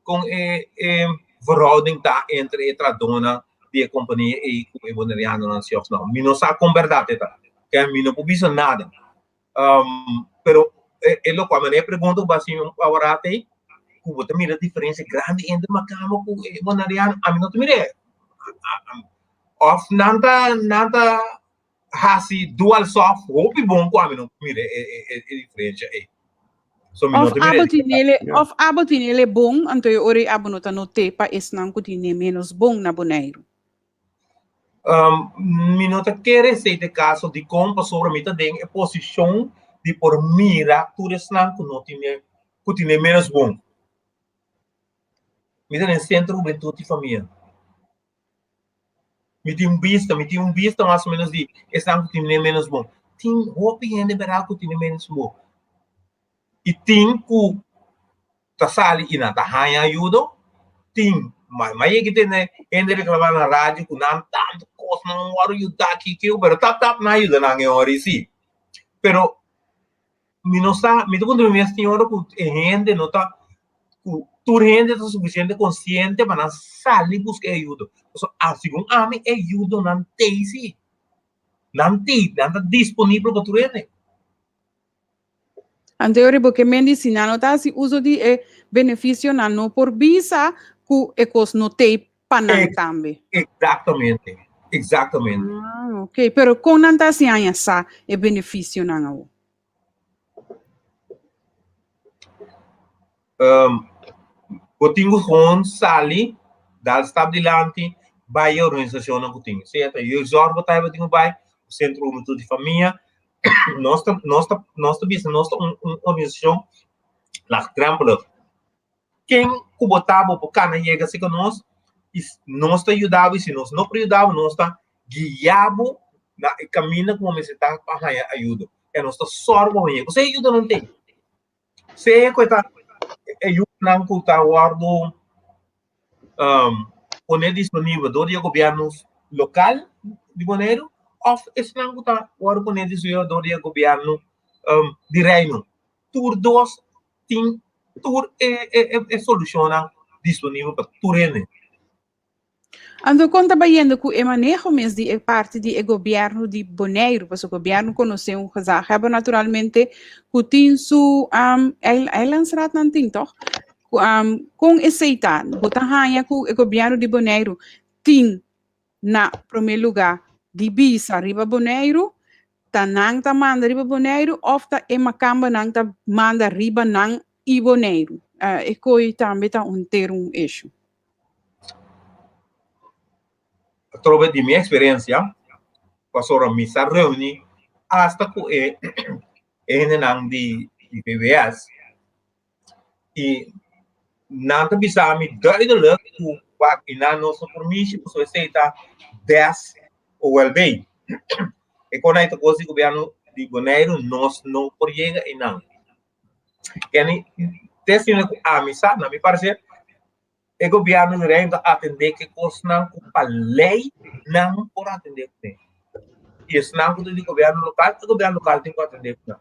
kon e e verhouding ta entre e trahadónan di e kompania ei ku e bonerianonan si òf no. Mi no sa kon bèrdat e ta. Kè mi no por bisa nada. Pero e lokual manera e pregunta ku bo a hasi aworat ei, ku bo ta mira diferensia grandi entre makamba ku e boneriano, ami no ta mir'é. Òf nan ta nan ta hasi dual sof hopi bon ku ami no mira e e e diferensia ei. So mi no ta mira. Of abo tinele bon, anto e ora ei abo no ta not'é pa esnan ku tine ménos bon na Boneiru. Um, mi no ta kere esei ta e kaso dikon pasobra mi ta den e posishon di por mira tur esnan ku no tine ku tine ménos bon. Mi ta den Sentro Hubentut i Famia. Mi tin un bista, mi tin un bista mas o menos di esnan ku tine menos bon. Tin hopi hende berdad ku tine menos bon. I tin ku ta sali i nan ta haña ayudo. Tin, ma ma yega tene hende reklamá na radio ku nan tantu kos, nan no wòrdu yuda aki kiu, pero tap tap nan a yuda nan e ora ei si. Pero mi no sa, mi ta puntra mi mes tin ora ku e hende no ta, ku tur hende ta sufisiente konsiente pa nan sali buska e ayudo. Pasobra a segun ami e ayudonan t'ei si. Nan t'ei, nan ta disponibel pa tur hende. Anto ora bo ke men di si nan no ta hasi uso di e benefisionan no por bisa ku e kos no t'ei pa nan tambe. Exactamente, exactamente. Ah, ok. Pero kon nan ta hasi haña sa e benefisionan awor? Um, bo tin ku gewoon sali, dal stap dilanti, bai e organisashonnan ku tin. Sea ta Jeugdzorg bo ta bo tin ku bai, Sentro Hubentud di Famia. Nos ta, nos ta, nos ta bisa nos ta un, un organisashon laagdrempelig. Ken ku bo ta bo por kana yega serka nos i nos ta yuda bo i si nos no por yuda bo nos ta guia bo na e kaminda ku bo mester ta pa haña ayudo. E nos ta sòru pa bo yega. Kusé ayudo nan tin? Sea ku e ta e ayudonan ku ta wòrdu pone disponibel dor di e gobièrnu lokal di Boneiru òf esnan ku ta wòrdu pone disponibel dor di e gobièrnu di Reino. Tur dos tin tur e e e solushonnan disponibel pa tur hende. Anto kon ta bayendo ku e maneho mes di e parti di e gobièrnu di Boneiru? Pasobra gobièrnu konosé un gezaghebber naturalmente ku tin su um, eilandsraad nan tin tòg? Ku um, kon esei ta? Bo ta haña ku e gobièrnu di Boneiru tin na promé lugá di bisa riba Boneiru, ta nan ta manda riba Boneiru òf ta e makambanan ta manda riba nan i Boneiru? E koi tambe ta un ter un issue. Atrobe di mi eksperensia, pasobra mi sa reuní asta ku e hendenan di VWS i nan ta bisa mi duidelijk ku wak i nan nos no por mishi pasobra esei ta des OLB. E kon ei ta kos di gobièrnu di Boneiru nos no por yega einan. Keni te asina ku ami sa, na mi pareser, e gobièrnu di Reino ta atendé ku e kosnan ku pa lei nan por atendé kuné. I esnan ku ta di gobièrnu lokal, e gobièrnu lokal tin ku atendé ku nan.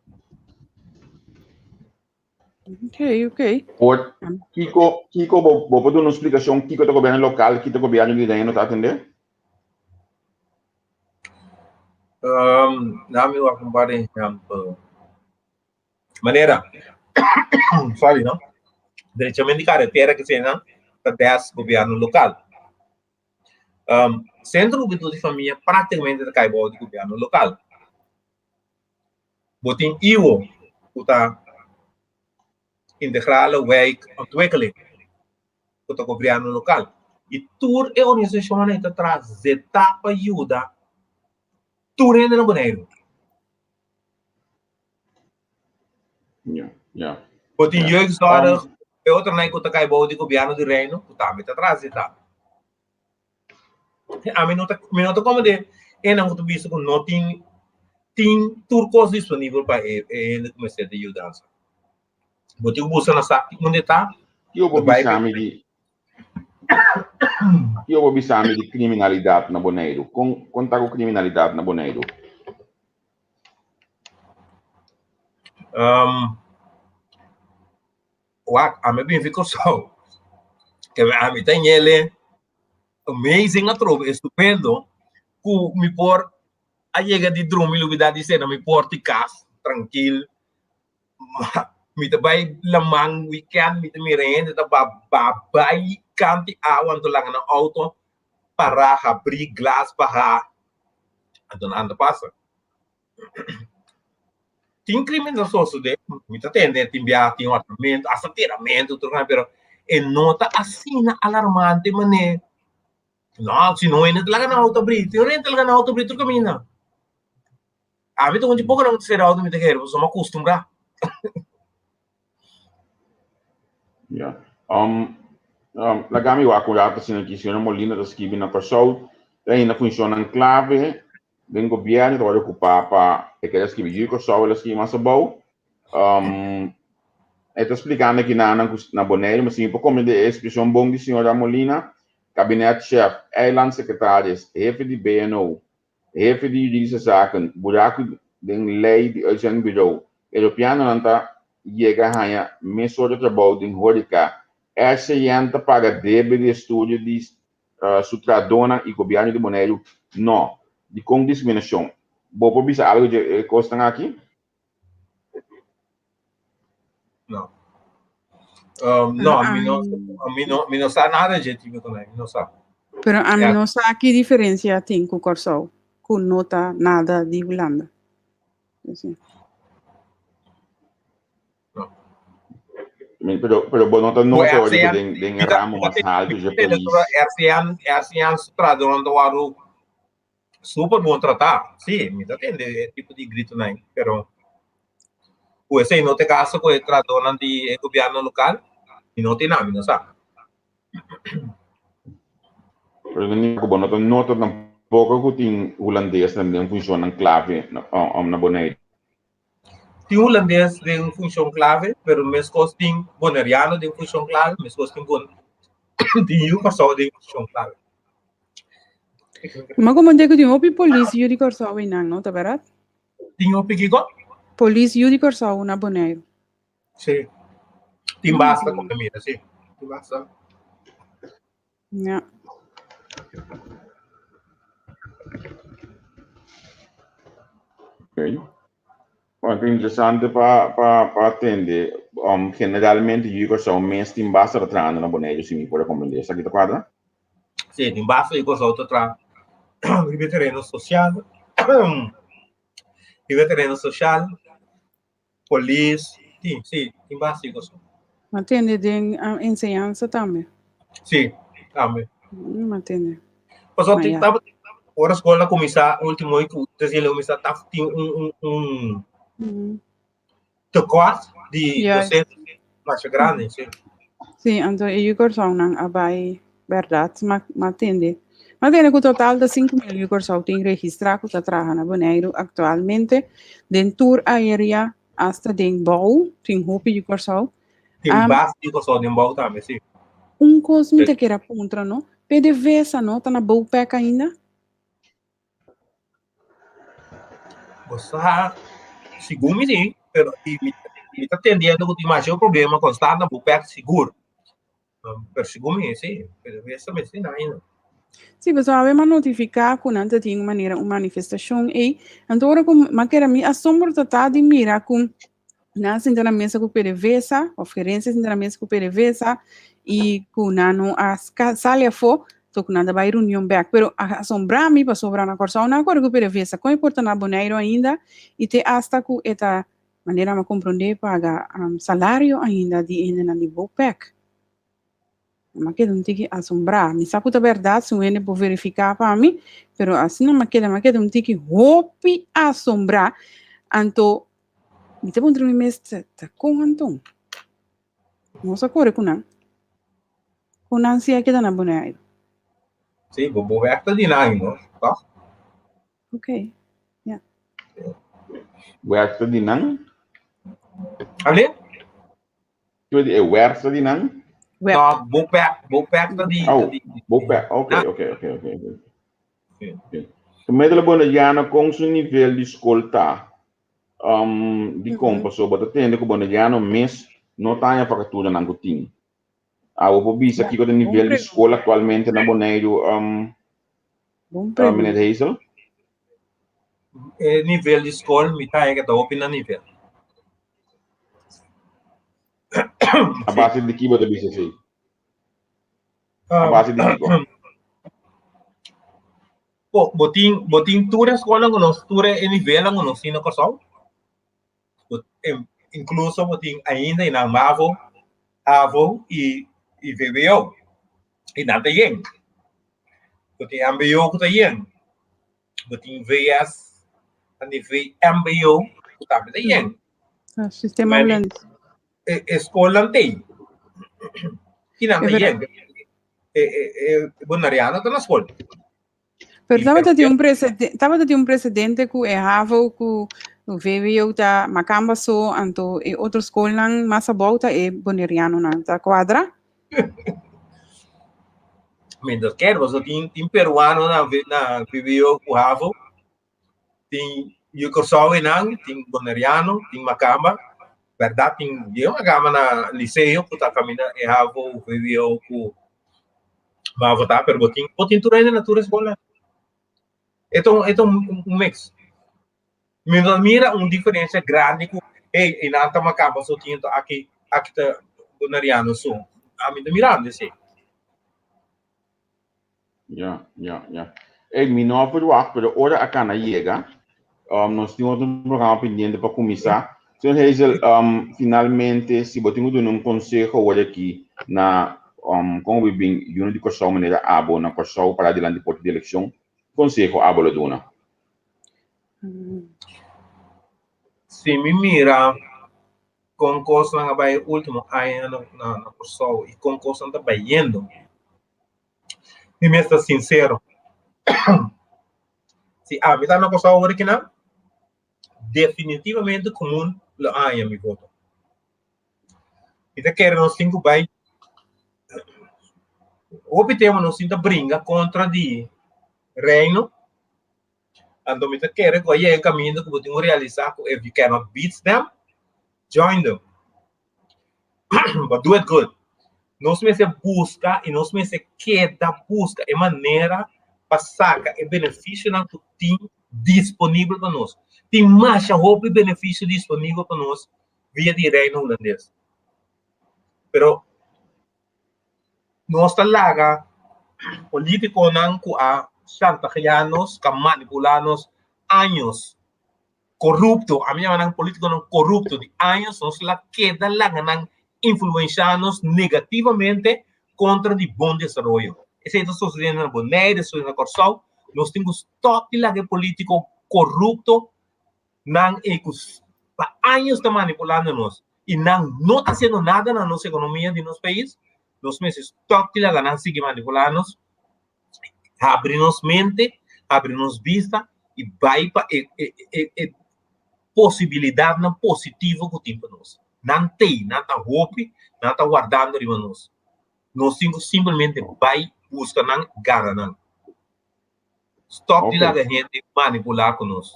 Ok, ok. Por kiko, kiko bo, bo por duna un splikashon kiko ta gobièrnu lokal, kiko gobièrnu di Reino ta atendé? Um, dame wak un par de ehèmpel. Manera, sorry no, derechament di karetera ke senan ta des gobièrnu lokal. Um, Sentro Hubentud di Famia práktikamente ta kai bou di gobièrnu lokal. Bo tin IWO ku ta Integrale Wijk Ontwikkeling ku ta gobièrnu lokal. I tur e organisashonnan ei ta traha zetá pa yuda tur hende na Boneiru. Ja, ja. Bo tin jeugdzorg, e otronan ku ta kai bou di gobièrnu di Reino ku tambe ta traha zetá. Ami no ta, mi no ta komprendé esnan ku ta bisa ku no tin tin tur kos disponibel pa e e hende ku mester di yudansa. Bo tin ku buska na sa unda e ta. Kiko bo bisa mi di? Kiko bo bisa mi di kriminalidat na Boneiru? Kon kon ta ku kriminalidat na Boneiru? Um, wak, ami bin fi Kòrsou. Ke ami ta ñele amazing atrobe, estupendo, ku mi por a yega di drumi lubida di sena mi por ti kas, trankil. Mi ta bai laman weekend, mi ta mira hende ta ba ba bai kanti awa anto laga nan auto para habri glas baha anto nan ta pasa. Tin crimen ta sosode, mi ta tende tin biaha tin hortamento, hasta tiramento tur kos pero e no ta asina alarmante mane no si no hende ta laga nan auto habri, tin hende ta laga nan auto habri tur kaminda. Ami ta un di poko nan sera auto mi ta kere pasobra mi a kustumbrá. Ja. Um, um, laga mi wak un rato asina aki. Señora Molina ta skibi na Kòrsou ta ainda funshonnan klave den gobièrnu ta wòrdu okupá pa e keda skibi yu Kòrsou el a skibi mas abou. Um, e ta splikando aki na nan ku na Boneiru, ma si mi por komprendé e ekspreshon bon di señora Molina, kabinetchef, eilandsecretaris, hefe di BNO, Hefe di Juridische Zaken, buraku den lei di uitzendbureau, Europeanonan ta yega haña mes soort di trabou den horeca, RCN ta paga debe di estudio di su trahadónan i gobièrnu di Boneiru no. Dikon diskriminashon? Bo por bisa algu dje e kosnan aki? No. Um, no, a mi no, a mi no, mi no sa nada dje tipo también, mi no sa. Pero a mi no sa ki diferencia tin ku Kòrsou, ku no ta nada di Hulanda. Sí. No. Pero, pero bo no ta nota ora ku den, den ramo mas haltu dje pais. RCN, RCN su trahadónan ta wòrdu Super bon tratá. Sí, mi ta tende e tipo di gritonan, pero ku esei no ta e kaso ku e trahadónan di e gobièrnu lokal, mi no tin nada, mi no sa. Pero ku bo no ta nota tampoko ku tin hulandesnan den funshonnan klave na Boneiru. Tin hulandes den funshon klave, pero meskos tin boneriano den funshon klave, meskos tin bon tin yu Kòrsou den funshon klave. Ma como ku tin hopi polis yu di Kòrsou einan, no? Ta bèrdat? Tin hopi kiko? Polis yu di Kòrsou na Boneiru. Sí. Tin basta ku mira, sí. Tin basta. Ja. Okay. Bueno, interesante pa, pa, pa atende. Um, generalmente, yu Kòrsou mes tin basta ta trahando na Boneiru, si mi por a comprende. Esaki ta kuadra? Sí, tin basta yu Kòrsou ta traha riba e tereno sosial, riba e tereno sosial, polis, tin, sí, tin basta yu Kòrsou. Ma tende den um, enseñansa tambe. Sí, tambe. Ma tende. Pasobra tin tabata ora skol a kuminsá último i ku desde el kuminsá taf tin un un un Mm. tekort di Juist. docente masha grandi, sí. Sí, anto e yu Kòrsounan a bai bèrdat, ma ma tende. Ma tende ku total ta 5.000 yu Kòrsou tin registrá ku ta traha na Boneiru aktualmente den tur area, hasta den bou tin hopi yu Kòrsou. Tin basta yu Kòrsou den bou tambe, sí. Un kos mi ta kere a puntra no, PDVSA no ta na bouwpek ainda? Bo sa, segun mi si, pero mi, mi ta tendiendo ku tin masha problema konstant na bouwpek sigur. Pero segun mi si, PDVSA mester tin ainda. Sí, pasobra awe m'a notifiká ku nan ta tin manera un manifestashon ei. Anto ora ku m'a keda mi asombro ta ta di mira ku nan a sinta na mesa ku PDVSA, of gerencia a sinta na mesa ku PDVSA, i ku nan no a sali afó, to ku nan ta bai reunion bèk. Pero a asombrá mi pasobra na Kòrsou nan a kore ku PDVSA, kon e por ta na Boneiru ainda i te asta ku e ta, manera mi a komprondé, paga salario ainda di e hendenan di Bopec. Mi a keda un tiki asombrá. Mi sa ku ta bèrdat, si un hende por verifiká pa mi, pero asina mi a keda, mi a keda un tiki hopi asombrá. Anto mi ta puntra mi mes, ta ta kon anto? Nos a kore ku nan. Ku nan si a keda na Boneiru. Sí, bo bo wèk ta di nan, no? Tòg? Ok, ja. Wèk ta di nan? Alé? Kiko di e wèrsa di nan? Web. No, Bopec, Bopec ta di... Oh, di, Bopec, ok, Ah. ok. Sí. Ok. Gemiddelde Boneriano kon su nivel di skol ta? Um, di kon paso bo ta tende ku Boneriano mes no ta haña vakaturanan ku tin. Abo por bisa Ja, kiko ta bon nivel di pregunta. skol aktualmente na Boneiru, um, Bon uh, meneer pregunta. Hazel? E nivel di skol mi ta haña ku ta hopi na nivel. A base di ki bo ta bisa esei? A base di kiko? Bo, bo tin, bo tin tur e skolnan ku nos, tur e nivelnan ku nos tin na Kòrsou. Bo, inkluso bo tin ainda e nan mavo, havo i, i VWO. I nan ta yen. Bo tin mbo ku ta yen. Bo tin VS, a nivel MBO ku tambe ta yen. Ah, sistema Many. hulandes. E, e skolnan t'ei. I nan ta E yen. E, e, e boneriano ta na skol. Pero I tabata tin un precedente, tabata tin un precedente ku e HAVO ku VWO ta makamba so, anto e otro skolnan mas abou ta e bonerianonan. Ta kuadra? Mientras que paso tin tin peruano na na VWO ku HAVO, tin yu Kòrsou einan, tin boneriano, tin makamba. Bèrdat tin bien makamba na liseo ku ta kaminda e HAVO, VWO ku mavo ta, pero bo tin bo tin tur hende na tur eskolnan. E ta un e ta un un mix. Mi no mira un diferensia grandi ku hey einan ta makamba so tin aki aki ta boneriano so. Ami ta mirando esei. Ja, ja, ja. Ey, mi no a verwacht, pero ora a kana yega, nos tin otro programa pendiente pa kuminsá. Señor Hazel, finalmente, si bo tin ku duna un konseho awor aki na um, kon bo bin yunan di Kòrsou manera abo na Kòrsou pará dilanti porta di elekshon, konseho abo lo duna? Si mi mira kon kosnan a bai e último añanan na, na, na Kòrsou i kon kosnan ta bayendo, mi mes ta sinsero. Si ami ta na Kòrsou awor kinan, definitivamente komun lo haña mi voto. Mi ta kere nos tin ku bai hopi tempu nos tin ta bringa kontra di Reino. Anto mi ta kere ku a yega kaminda ku bo tin ku realisá ku if you cannot beat them, join them. But do it good. Nos mester buska i nos mester keda buska e manera pa saka e benefisionan ku tin disponibel pa nos. Tin masha hopi benefisio disponibel pa nos via di Reino Hulandes. Pero nos ta laga politikonan ku a chantajeá nos, ku a manipulá nos años korupto, ami yama nan politikonan korupto di años, nos la keda laga nan influenshá nos negativamente kontra di bon desaroyo. Esei ta sosodiendo na Bonaire, sosodiendo na Kòrsou. Nos tin ku stòp di laga e polítiko korupto nan ei ku pa años ta manipulando nos i nan no ta hasiendo nada na nos ekonomia di nos pais. Nos mester stòp di laga nan sigui manipulá nos. Habri nos mente, habri nos bista i bai pa e e e e posibilidatnan positivo ku tin pa nos. Nan t'ei, nan ta hopi, nan ta wardando riba nos. Nos tin ku simplemente bai buska nan, gara nan. Stòp di laga hende manipulá ku nos.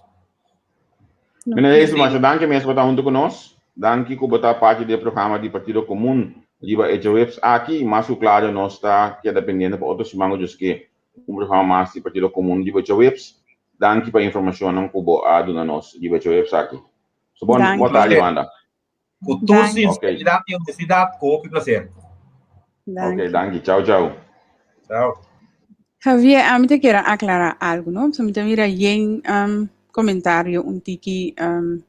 Meneer Hazel, masha danki mes pa ta huntu ku nos. Danki ku bo ta parti di e programa di Partido Komun riba e djaweps aki. I mas ku klaro nos ta keda pendiente pa otro siman ku Dios ke un programa mas di Partido Komun riba djaweps. Danki pa e informashonnan ku bo a duna nos riba e djaweps aki. So bon, Danki. bo tardi banda. Ku tur Danki. sinseridat i honestidat, ku hopi plaser. Ok, Danki. danki. Chao, chao. Chao. Javier, ami ta kier a aclara algo, no? So mi ta mira yen um, comentario un tiki um,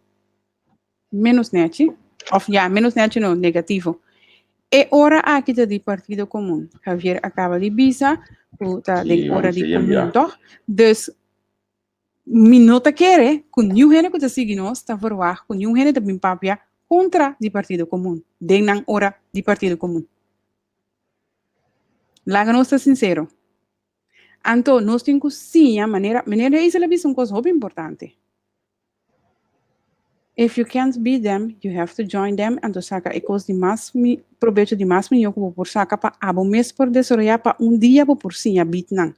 menos nechi, of ja, menos nechi no, negativo. E ora aki ta di Partido Comun. Javier a caba di bisa cu ta den Sí, ora vamos di seguir Comun, enviar. toch? Dus Mi no ta kere ku niun hende ku ta sigui nos ta verwagt ku niun hende ta bin papia kontra di Partido Komun den nan ora di Partido Komun. Laga nos ta sinsero. Anto nos tin ku siña manera, meneer Hazel a bisa un kos hopi importante. If you can't beat them, you have to join them, anto saka e kos di mas mi probecho di mas mihó ku bo por saka pa abo mes por desaroyá pa un dia bo por siña beat nan.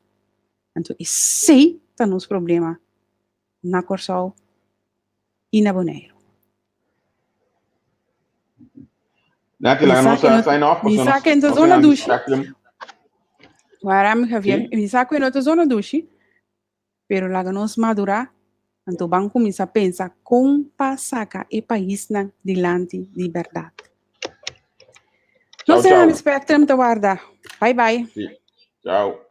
Anto esei ta nos problema na Kòrsou i na Boneiru. Nati, laga nos sign off. Mi sa ku no ta zona dushi. Wara mi Javier, mi sa ku no ta zona dushi, pero laga nos madurá, anto ban kuminsá pensa kon pa saka e paisnan dilanti di bèrdat. Nos Chao, den chao. Spectrum ta warda. Bye bye. Sí. Chao.